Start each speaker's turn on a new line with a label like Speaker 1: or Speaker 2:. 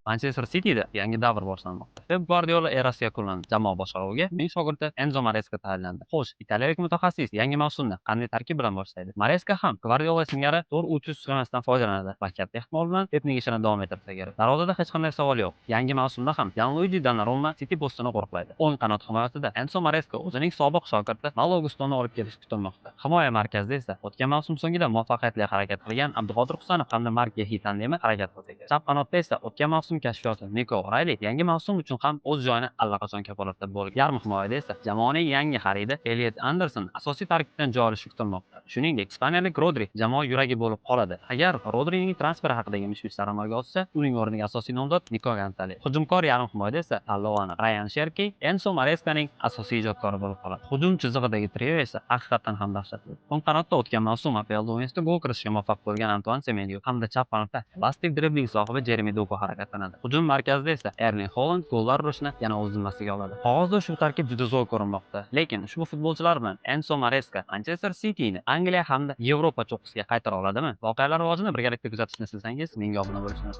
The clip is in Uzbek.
Speaker 1: Manchester Cityda yangi davr boshlanmoqda. Pep Gvardiola erasi yakunlandi. Jamoa boshqaruviga uning shogirdi Enzo Maresca tayinlandi. Xo'sh, italiyalik mutaxassis yangi mavsumni qanday tarkib bilan boshlaydi? Maresca ham Gvardiola singari 4-3-3 sxemasidan foydalanadi va katta ehtimol bilan Pepning ishini davom ettirsa kerak. Darvozada hech qanday savol yo'q. Yangi mavsumda ham Gianluigi Donnarumma City postini qo'riqlaydi. O'ng qanot himoyasida Enzo Maresca o'zining sobiq shogirdi Malo Gustoni olib kelishi kutilmoqda. Himoya markazida esa o'tgan mavsum so'ngida muvaffaqiyatli harakat qilgan Abduqodir Husanov hamda Mark Gehi tandemi harakat qilsa kerak. Chap qanotda esa o'tgan mavsum kashfiyoti Niko O'Rayli yangi mavsum uchun ham o'z joyini allaqachon kafolatlab bo'lgan. Yarim himoyada esa jamoaning yangi xaridi Elliot Anderson asosiy tarkibdan joy olishi kutilmoqda. Shuningdek, ispaniyalik Rodri jamoa yuragi bo'lib qoladi. Agar Rodrining transferi haqidagi mish-mishlar amalga oshsa, uning o'rniga asosiy nomzod Niko Gonzales. Hujumkor yarim himoyada esa tanlov aniq. Rayan Sherki Enso Marescaning asosiy ijodkori bo'lib qoladi. Hujum chizig'idagi trio esa haqiqatdan ham dahshatli. O'ng qanotda o'tgan mavsum APLda o'yinda gol kiritishga muvaffaq bo'lgan Antuan Semenyo hamda chap qanotda elastik dribling sohibi Jeremi Doku harakatlanadi. Hujum markazida esa Erling Holand gollar urishni yana o'z zimmasiga oladi. Qog'ozda ushbu tarkib juda zo'r ko'rinmoqda. Lekin ushbu futbolchilar bilan Enso Maresca Manchester Cityni Angliya hamda Yevropa cho'qqisiga qaytara oladimi? Voqealar rivojini birgalikda kuzatishni istasangiz, menga obuna bo'lishni unutmang.